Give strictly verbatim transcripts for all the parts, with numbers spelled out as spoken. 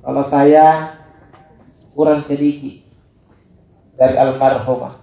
Kalau saya kurang sedikit dari almarhumah.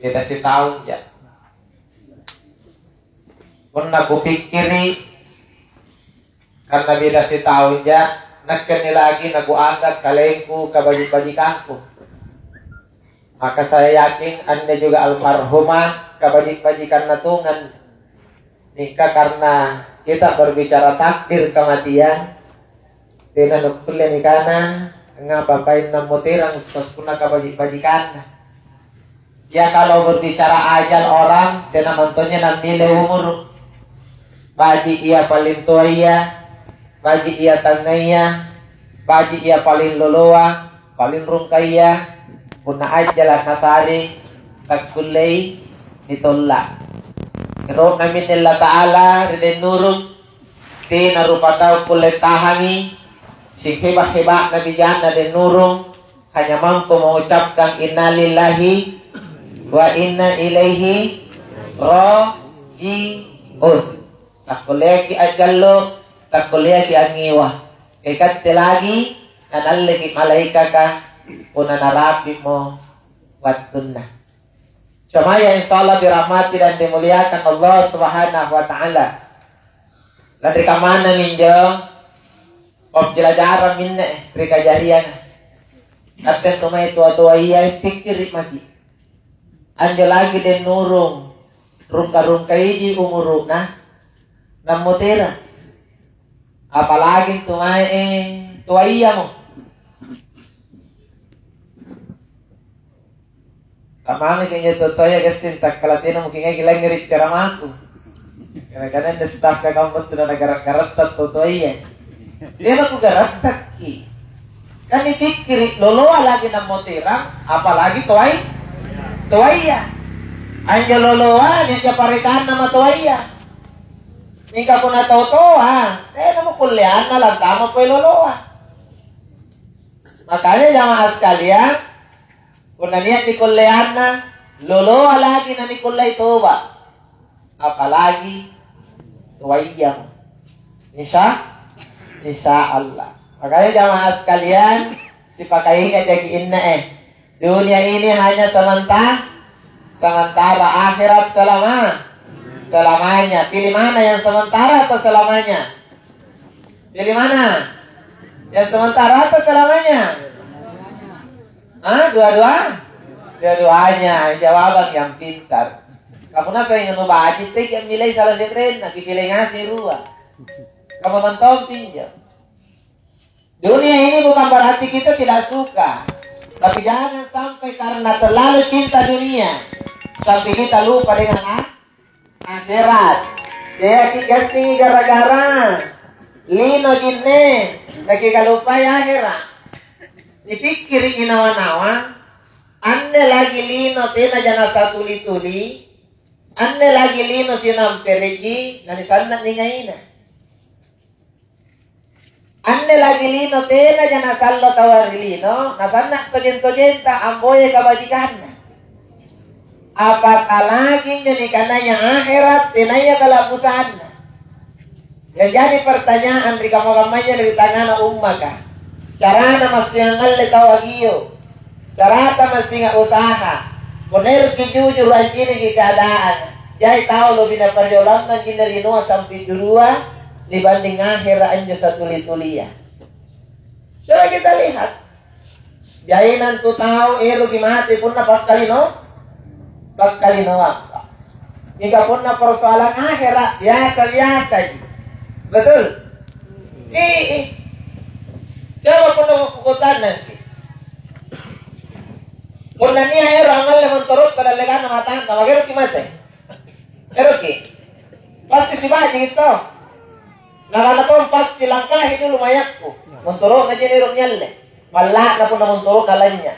Beda setahun ja. Punna kupikkiri, karena beda setahun ja, nakke inni lagi nakuanggap kalengku kabaji-bajikangku. Maka saya yakin anne juga almarhumah kabaji-bajikanna tongan. Mingka karena kita berbicara takdir kematian, tena nukkulle nikana ngapa paeng nammoterang sassunna kabaji-bajikanna. Ya, kalau berbicara ajal orang, tena mantonnya nammile umuru. Baji ia paling toaya, baji ia tangngaya, baji ia paling loloa, paling rungkaya, punna ajjala nasare takkullei nitolla. Ero'na minne Allata'ala ri dennurung, tena rupatau kulle tahangi siheba-heba'na bijanna dennurung, hanya mampu mengucapkan innalillahi wa inna ilaihi raji'un. Takkulleaki a'jallo, takkulleaki angngewa. Ikatte lagi nanalleki malaikaka punna narapi'mo wattunna. Jamaah yang insya Allah dirahmati dan dimuliakan Allah Subhanahu wa Ta'ala. Lanri kammana minjo, pembelajaran minne ri kajarianga. Nakke antu mae tua-tua ia, pikkiri maki. Anjo lagi dennurung, rungka-rungkaiji umuru'na, nammotera. Apalagi antu mae, eh, toayamo. Tamamaki anjo totoaya gassing takkala tena mukingai kilangngere' caramaku. Kadang-kadang anne staf kamma battu na nagara'-garatta totoaya. Tena kugarattakki. Kan nipikkiri loloa lagi nammoterang, apalagi toai-, toaya. Anjo loloa nia' parekanna matoaya. Mingka punna tau toa, tena mukulleanna lantama poe loloa. Makanya jamaah sekalian, punna nia' nikolleanna, loloa lagi nanikollei toba. Apalagi toayamo. Insya, insya Allah. Makanya jamaah sekalian, sipakainga jaki inna eh. Dunia ini hanya sementa-, sementara, akhirat selama, selamanya. Pilih mana, yang sementara atau selamanya? Pilih mana? Yang sementara atau selamanya? Hah? Dua-dua? Dua-duanya. Jawaban yang pintar. Kamu nasa yang nubaji teki yang nilai salah se'renna, kipilih ngasih rua. Kamu mentong pinjam. Dunia ini bukan berarti kita tidak suka, tapi jangan sampai karena terlalu cinta dunia sampai kita lupa dengan ah-, akhirat. Teaki gassingi gara-gara lino jinne, nakikaluppai akhirat. Nipikkiriki nawa-nawa, anne lagi lino tenaja nasatuli-tuli, anne lagi lino sinampereji, nanisanna ningaina. Anne lagi lino tenaja nasallo taua ri lino, nasanna tojeng-tojenta amboya kabajikanna. Apalagi injo nikanaya akhirat tenaya kala'busanna. Yang jadi pertanyaan ri kamma-kammaya ri tangngana ummaka, carana massing angngalle tau agio'? Carata massinga usaha. Punna eroki jujuru anciniki keadaan, jai tau lobi napariolannang jinne linoa sampi dudua nibanding ahera anjo satuli-tulia. Coba kita lihat. Jaina antu tau eroki mate punna pakkalino-, pakkalinoampa. Mingka punna persoalan ahera, biasa-biasaji. Betul? Ii. Coba punna kukutannangki. Punna nia' ero' angngalle montorotta dallekanna matanta, mageroki mate? Eroki? Pasti sibajiki to. Nakana tong pasti langkahi dulu mayakku. Montoro'na ji ero' nialle. Malla'na punna montoro'na lanynya'.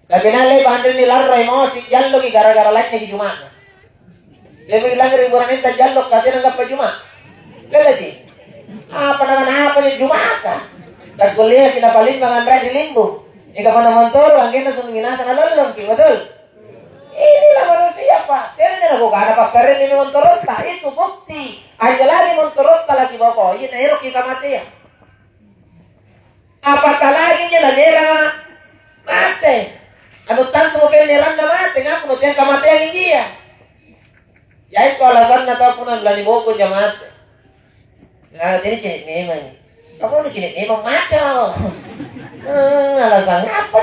Tapi na le'ba' anrinni larrai mosi jalloki gara-gara lanynyaki juma'na. Le'baki langngere' buranenta jallo' katena gappa juma'. Leleji. Apa nakana apa anjo juma'ka? Takkulleaki napalimbang anrai ri limbung. Mingka punna montoro' anggenna sunu minasa nalollongki, betul? Inilah manusia, Pak. Tena nakukana passareanni montorotta. Itu bukti. Anjo lari montorotta lagi Pokoknya naeroki kamateang. Apalagi injo naeranga mate. Anu tantu mo penneranna mate, ngaku nuteang kamateang injia. Jaiko alasanna tau punna lani boko ja mate. Nah, jadi cini' memang. Kamu nu cini' memang mate mo. Eh, alasan apa?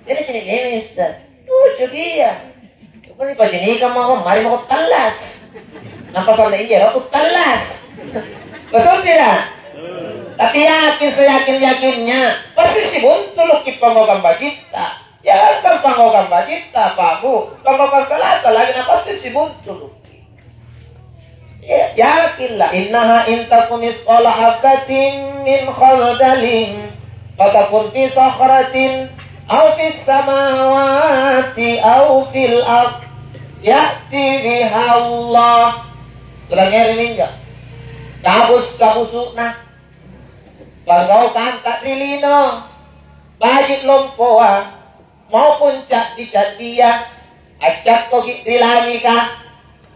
Jadi cini' memang, Ustaz. Lucu dia. Pokoknya pacinikang mako, mari mako tallas. Nampa sampai iya, aku tallas. Betul tidak? Tapi yakin, seyakin-yakinnya, pasti sibuntuluki panggaukang bajitta. Jangan panggaukang bajitta, Pak Bu. Panggaukang salata lagi, na pasti sibuntuluki. Ya, yakinlah, "Innaha in taku misqala habbatin min khardalin, fatakun fi sakhratin, au fis samawati, au fil ard, ya'ti biha Allah." Sudah ngeri ninjo. Kabus-kabusu'na. Panggaukanta ri lino. Baji' lompoa. Maupun ca'di-ca'dia, accakkoki' ri langika,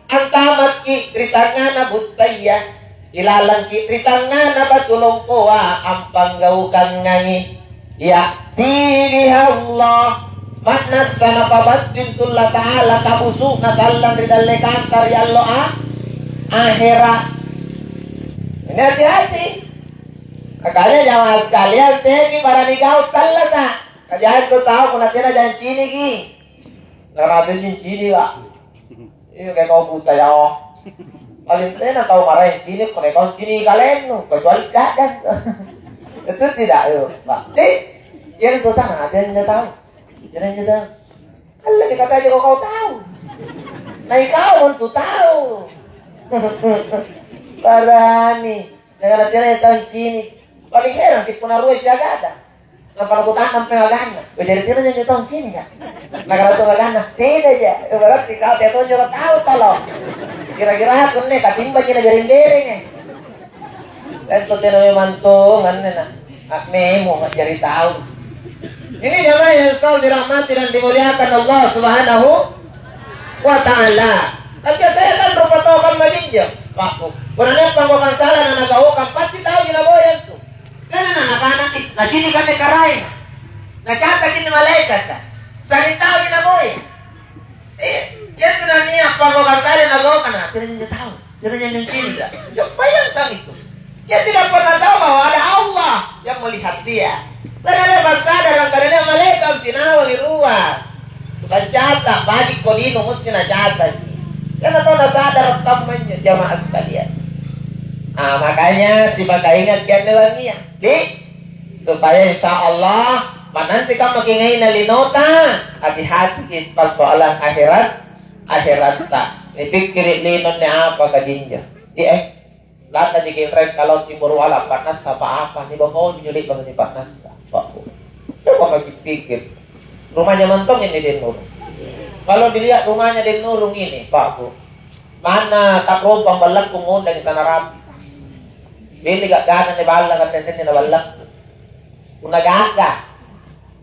antamakki' ri tangngana buttaya, ilalangki' ri tangngana batu lompoa, ampanggaukangangi. Ya'ti biha Allah, ma'nassa napabattu intu Allata'ala kabusu'na sallang ri dallekanta ri allo a-, ahera'. Ini hati-hati. Makanya jamaah sekalian, teaki pada nigau' tallasa'. Kajai tu tau punna tena jang ciniki. Narapi anjo cini, Pak. Iya, kayak kau buta ya, oh. Paling tena tau maraeng cini, punna kau cini kalennu, kecuali gadang. Itu tidak, yo, Pak. Di, yang tu tanah ada yang dia tahu. Jadi yang dia tahu. Kan lebih kata aja kau tahu. Nah, kau untuk tahu. Barani. Nakana tena tau cini. Paling herang ki punna rua jagata. Nampa nakuta'nang pengaganna. "Weh, jari tena njo tau cini, ka?" Nakana tu ngaganna, "Tenaja." Eh, berarti kau tena tonjo tau tolo. Kira-kira kunne katimbaji na bereng-bereng, eh. Kan tu tena memang tong anne na. Akmemo jari tau. Ini jamaah yang selalu dirahmati dan dimuliakan Allah Subhanahu wa Ta'ala. Tapi saya kan rupa tau kamma jinjo. Pak, punna nia' panggaukang sala na nagaukang, pasti tauji naboya antu. Tena na nakana, "Ih, nacini' kanne Karaenga. Nacataki anne malaekaka." Sa'ring tauji naboya. Eh, iatu na nia' panggaukang sala nagaukang, na tena jinjo tau. Tena jinjo cini'. Coba bayangkan itu. Dia tidak pernah tahu bahwa ada Allah yang melihat dia. Karena lepas sadar, karena dia malaikat pinawang di luar. Tukang catat, baji' kodino mesti nacatat. Karena tau nasadar kammanya, jamaah sekalian. Ah, makanya sipakaingat kianne langia. Di, supaya insya Allah, mananti kamma kingaina linota, hati-hati ki persoalan akhirat, akhiratta. Nipikkiri' linonne apa kajinjo. Di, eh, La'naji kinreng kalau timoro ala pa'nassa apa-apa, nibokoi minjo le'baka nipa'nassa. Pak, coba maki pikir. Rumahnya mantong ini Den Nurung. Kalau dilihat rumahnya Den Nurung ini, Pak Bu, mana tak rompang ballakku ngondang tanah rapi. Ini gak gana ni balla kan, ini na ballakku. Punna gaga,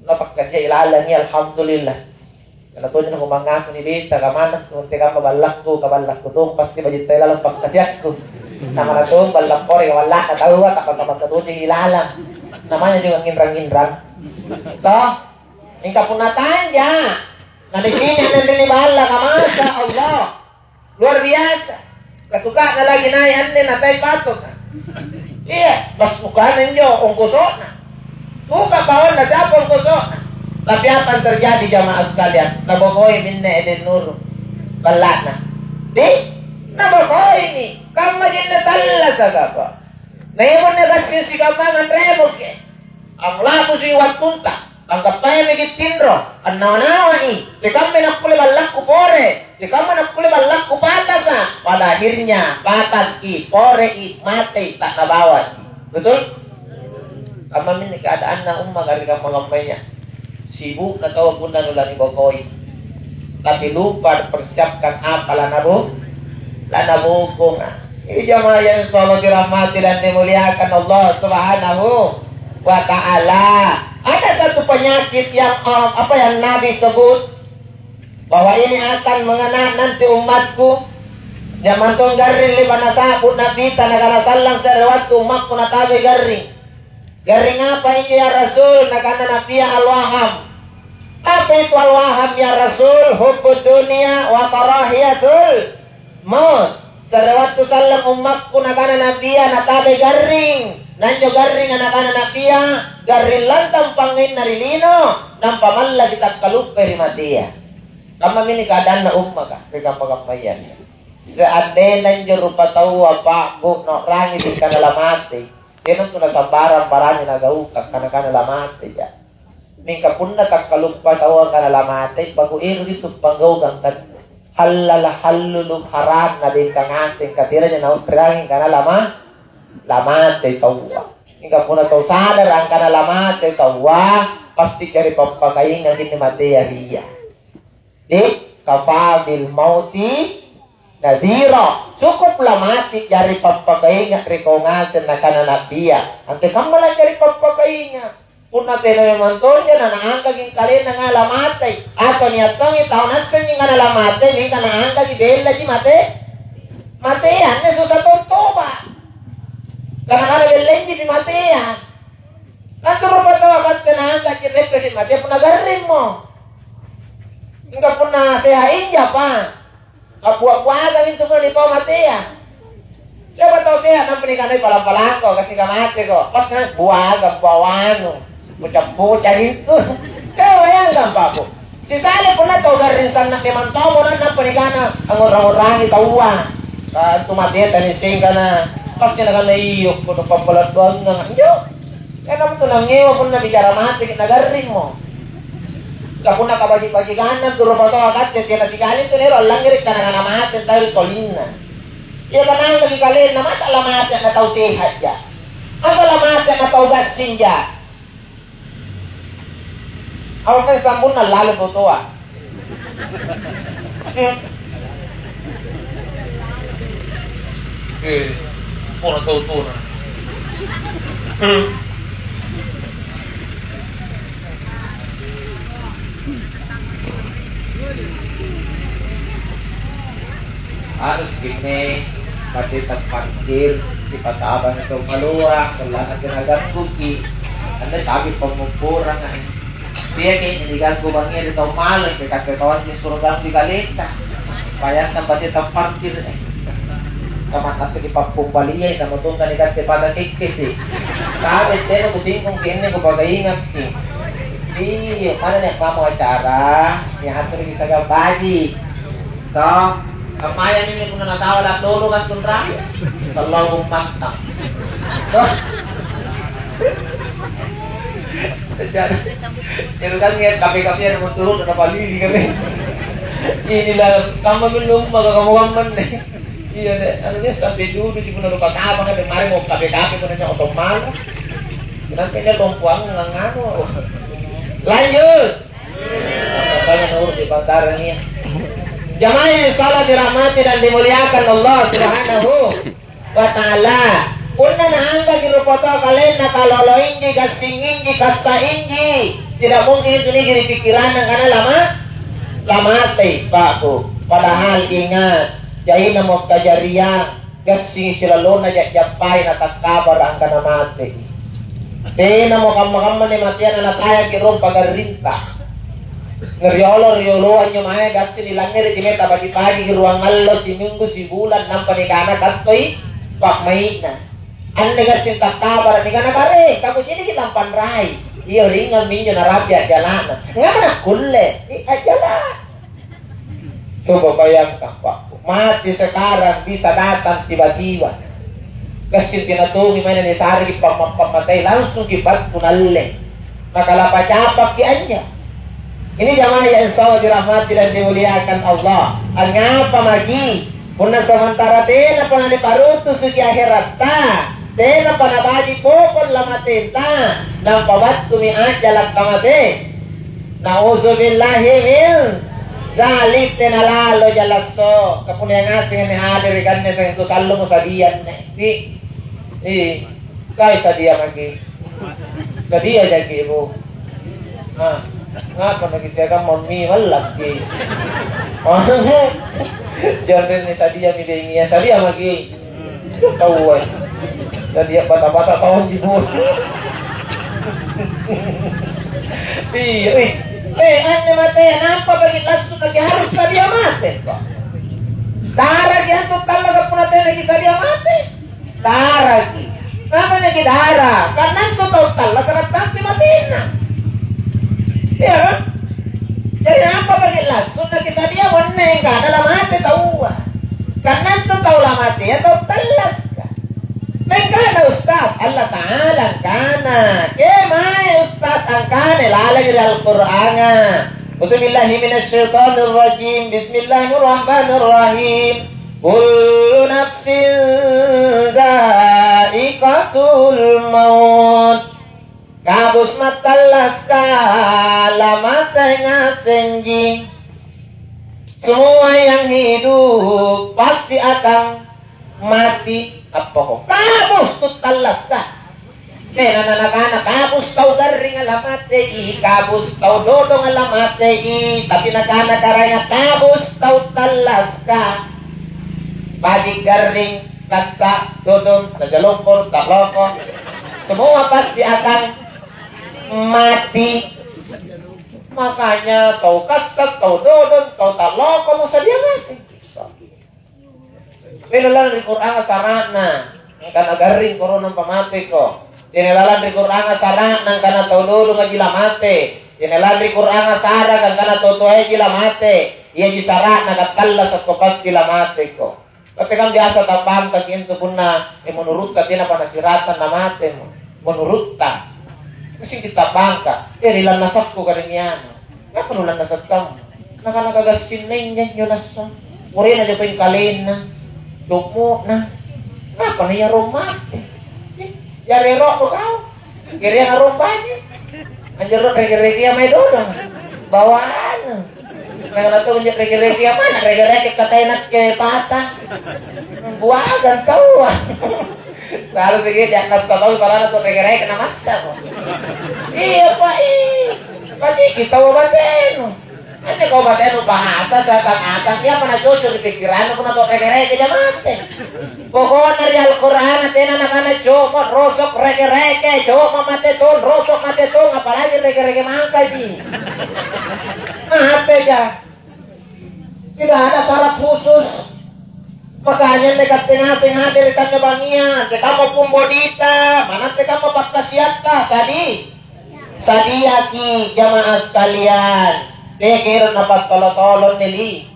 na pakkasia ilalangi, alhamdulillah. Karena tonji nakumangaku nibenta kamanakku, antekamma ballakku, kaballakku tong pasti bajitta ilalang pakkasiakku. Namana tong ballang pore kaballa'na taua, tappa-tappa tonji ilalang. Namanya juga nginrang-nginrang. Toh? Mingka punna tanja, na di sini anne ri balla ka, masya Allah. Luar biasa. Katuka'na lagi nai' anne na tai patoka. Iya, pas bukana injo ongkoso'na. Buka paonna siapa ongkoso'na. Tapi apa yang terjadi jamaah sekalian? Nabokoi minne Eden Nur. Balla'na. Di? Nabokoi mi. Kamma jinne tallasaka apa? Naemonne gassing sikammangang remokke. Amlakusi wattunta, anggappaimiki tinro, annawa-nawai, tekamma nakkulle ballakku pore, tekamma nakkulle ballakku patasa, pada akhirnya pataski, porei, matei, ta'nabawai. Betul? Kammaminne keadaanna ummaka ri kamma-kammaya. Sibukna taua punna nula nibokoi. Tapi lupa persiapkan apa lanabu-, lanabukunga. Ini jamaah yang insyaallah dirahmati dan dimuliakan Allah Subhanahu wa Ta'ala. Ada satu penyakit yang, eh, apa yang Nabi sebut bahwa ini akan mengena nanti umatku. Jammantong garring le'ba' nasa'bu' Nabita, nakana sallang se're wattu ummakku natabai garring. "Garring apa injo ya Rasul?" Nakana Nabia, "Al-waham." "Apa itu al-waham ya Rasul?" "Hubbud dunia wa karahiyatul maut." Se're wattu sallang ummakku nakana Nabia natabai garring. Na anjo garringa nakana Nabia, garring lantang pangngainna ri lino, nampa mallaki takkaluppai ri matea. Kammami keadaanna ummaka ri kamma-kammaya. Seandainya injo rupataua pa'bu nao'rangi angkana lamatei, tena tu nasambarang barani nagaukang kana-kana lamateja. Mingka punna takkaluppa taua angkana lamatei, baku eroki tu panggaukang kan halal hallulu haram nadengka ngaseng, kateranya nao'rangi angkana lama-, lamatei taua. Mingka punna tau sadara angkana lamatei taua, pasti jari pappakaingaki anne matea ri ia. Di kafa bil mauti nadhira. Cukup lamati jari pappakainga ri kau ngaseng, nakana Nabia. Antekamma lajari pappakainga? Punna tena memang tonja na naanggaki kalenna ngala matei, atau nia' tongi tau naassengi ngala matei, mingka naanggaki bellaji mate, matea, anne susah tong toba. Kana-kana bellaiji matea. Naturu' pataua katte naanggaji reppesi matea punna garringmo. Mingka punna seha injapa, kabuak-buakang intu pole ri tau matea. Coba tau seha nampa nikanai palang-palangko, kasi kamateko. Pas na buaga bawanu, bocah-bocah itu. Coba bayangkan, Pak, Bu. Sisale punna tau garring sanna' memang tau mo nampa nikana angngorang-ngorangi taua. Ka antu mateta nissengi kana, pasti nakana, "Iyo, kodong pappala' doangang anjo." Tena mutu nangngewa punna bicara mateki nagarringmo. Ka punna kabaji'-bajikanna tu rupataua katte tena sikali tu naero' allangngere' kana-kana mate tau ri tolinna. Ia kanangkaki kalenna, masa lamate na tau sehatja? Masa lamate na tau gassingja? Apa sambunna lalo botoa? Eh, pora tau tona. Harus gini, mate tempat parkir, dipatabangi tau maloa, sollanna tena gangguki. Anne tapi pammuporanga. Teaki niganggu bangngia ri tau maleng, pe katte toanji suro ganggu kalenta. Payanna bate tamparkir, eh. Kamannasaki pappumbaliai, namutonta nikatte pada kekkesi. Tapi tena kusingkung kenne kupakaingakki. Iya, pada nia' pamo acara, niaturiki siagang baji'. Toh, kammaya minne punna natawa la tolo kan tunrang. Sallo ummatta. Toh. Jadi, itu kan niat kape-kapean mau turun, ada palili kami. Inilah, kamu minum, maka kamu aman deh. Iya deh, anu nia' sampai dulu di punna rupa tama kan, mari mau kape-kape punna nyawa tomana. Kenapa ini lompoang nganganu? Lanjut. Makanya nurut di pantaran ini. Jamaah yang salah dirahmati dan dimuliakan Allah Subhanahu wa Ta'ala. Punna naanggaki rupataua kalenna kaloloinji, gassinginji, kassainji, tidak mungkin itu nia' ri pikiranna angkana lama-, lamatei, Pak, Bu. Padahal ingat, jainamo kajariang, gassingi silalonna ja'jappai natakkabara' angkana mateki. Tenamo kamma-kamma anne matea na natayaki rong pagarrinta. Na riolo-rioloa anjo mae gassing nilangngere'ji mae tabaji'-bajiki ruang allo, siminggu, sibulang, nampa nikana kattoi pa'mai'na. Anne gassing tattabara' nikana, "Bare, kamuciniki lampanrai." Iyo, ringngang minjo narapi' a'jala'na. Ngapa nakkulle? I, a'jala'. Coba bayangkan, Pak, mati sekarang bisa datang tiba-tiba. Gassing pinatongi mae nisareki pamma-, pammatai, langsungki battu nalle. Nakalapa capakki anjo. Ini jamaah yang insya Allah dirahmati dan dimuliakan Allah. Angngapa maki? Punna samantara tenapa naniparutusuki aheratta, tenapa nabaji' poko' lamatenta, nampa battumi a'jala' kamate. Nauzubillahi min dzalik, tena lalo jalasso. Kapunna ngaseng anne hadere' kanne seng tu sallomo sadianne. Di, di, sai sadia maki. Sadia jaki, Bu. Ah, ngapa naki siagang mammi mallakki? Ah, Jari nisadiami dengia, sadia maki. Taua. Sadia bata-bata taunji, Bu. Iya, eh. Eh, anne mate, nampa bagi lassu lagi harus sadia mate, Pak. Daraki antu tallasa punna tenaki sadia mate. Daraki. Namanaki dara, karena antu tau tallasaka tantu matenna. Iya kan? Jadi nampa bagi lassu nakisadia wanne angkana lamate taua. Karena antu tau lamatea tau tallasaka. Mengkana Ustaz, Allah Ta'ala angkana, kemae Ustaz angkana laleng ri Al-Qur'anga. A'udzubillahi minasyaitonirrajim. Bismillahirrahmanirrahim. Kullu nafsin dzaiqatul maut. Kabus mattallaska lamate ngasenji. Semua yang hidup pasti akan mati. Appoko. Kabus tuttallaska. Tena nanakana kabus tau garringa lamatei, kabus tau dodonga lamatei, tapi nakana Karaenga kabus tau tallaska. Baji' garring, kassa', dodong, tajalompo, ta'loko, semua pasti akan mati. Makanya tau kassa', tau dodong, tau ta'loko musadia ngaseng. Tena lalang ri Qur'anga sara'na, angkana garring korona pamateko. Tena lalang ri Qur'anga sara'na, angkana tau dodongaji lamate. Tena lalang ri Qur'anga sara'na, angkana tau toaji lamate. Iaji sara'na, kattallasakko pasti lamateko. Tapi kan biasa tabbangkaki antu punna, eh, menurutta tenapa nasiratang namatemo. Menurutta. Mesti kita bangka. Eh, ri lannasakku karinyana. Ngapa nulannasakkamu? Nakana kagassinnainja injo lassa. Morena japa kalenna, jommo'na. Ngapa na iyaro mate? Eh, jari ero'mo kau. Kereang arombaji. Anjo ro reke-rekea mae dodong. Bawana. Nakana to injo reke-rekea mana reke-reke katai nakke pata. Buagang taua. Lalu sigi dianggap kau barana tu reke-reke na massa ko. Iya, Pak, i. Paciki tau batenu. Anjo kau batenu bahasa seakan-akan iya mana cocok di pikirannu punna tu reke-reke ja mate. Pokokna ri Al-Qur'an tena nakana coba rosok reke-reke, coba mate tong, rosok mate tong, apalagi reke-reke mangkaji. Mate ja. Tidak ada syarat khusus. Makanya anne katte ngaseng hadere' tanne bangngia, antekamma pung bodita, manna antekamma pakkasiatta, sadi-, sadiaki jamaah sekalian. Tena ero' napattolo-tolo anne li-,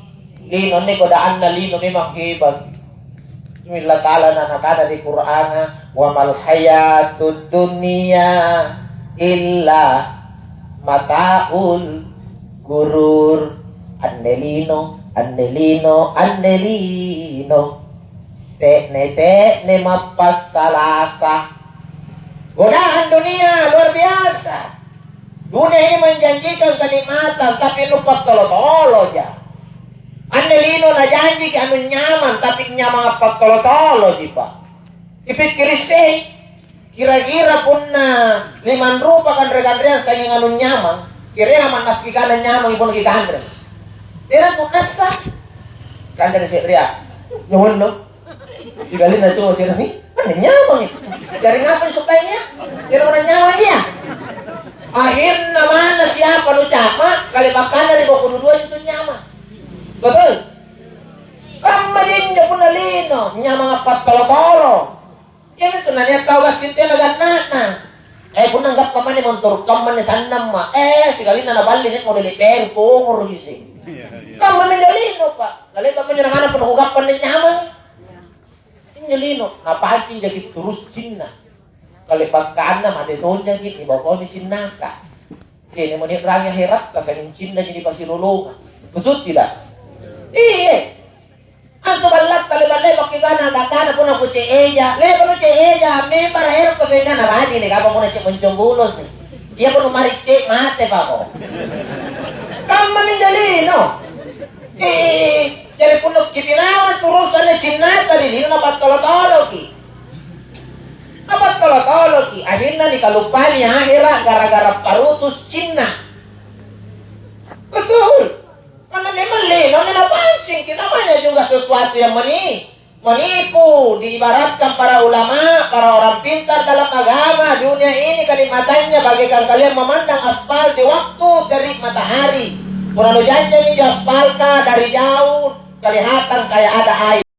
lino anne, godaanna lino memang hebat. Bismillah Ta'ala na nakana ri Qur'anga, "Wa mal hayatud dunya illa mata'ul gurur." Anne lino, anne lino, anne lino. Te'ne-te'ne mappassalasa. Godaan dunia luar biasa. Dunia ini menjanjikan kenikmatan, tapi nu pattolo-toloja. Anne lino najanjiki anu nyamang, tapi nyamang appattolo-toloji, Pak. Kipikkiri' sei, kira-kira punna limang rupa kanre-kanreang sanging anu nyamang, kereang mannaski kana nyamang punna kikanre. Tena kunnassa. Kanre se'rea. Nyawanno. Sikalina coba sirami, kan nyamangi. Jari ngapa supaya nia? Tena pernah nyamang iya. Akhirnya mana siapa nu capa, kale bakkanna ri boko dudua itu nyamang. Betul? Kamma jinjo punna lino, nyamang appattolo-tolo. Iami tu nania tau gassing tena ganna'na. Eh, punna gappa mani montoro' kamma ni sannamma. Eh, sikalina naballi ni modele' beru pongoro' isi. Kamma minjo lino, Pak. Nalepa minjo nangana punna kugappa ni nyamang. Injo lino, napancing jaki turus cinna. Kale pakkanna mate tonjaki, nibakomi cinnaka. Tena mani rangi aheratta, sanging cinnaji nipasilolongang. Betul tidak? Iya. Antu ballatta le'ba'-le'baki kana, nakana punna kuce' eja, le'ba' nuce' eja, membara' erokko sengkana baji' ni kapang punna ce' moncong bulo sih. Iya punna marice' mate pako. Kamma minjo lino. Ih, jari punna kipilawang turusanna cinnata ri lino napattolo-toloki. Napattolo-toloki, akhirna nikaluppami ahera' gara-gara parutus cinna. Betul. Karena memang lino napancingki, namanya juga sesuatu yang meni-, menipu. Diibaratkan para ulama, para orang pintar dalam agama, dunia ini kalimatannya bagaikan kalian memandang aspal di waktu terik matahari. Pura nujanjai injo aspalka dari jauh, kelihatan kayak ada air.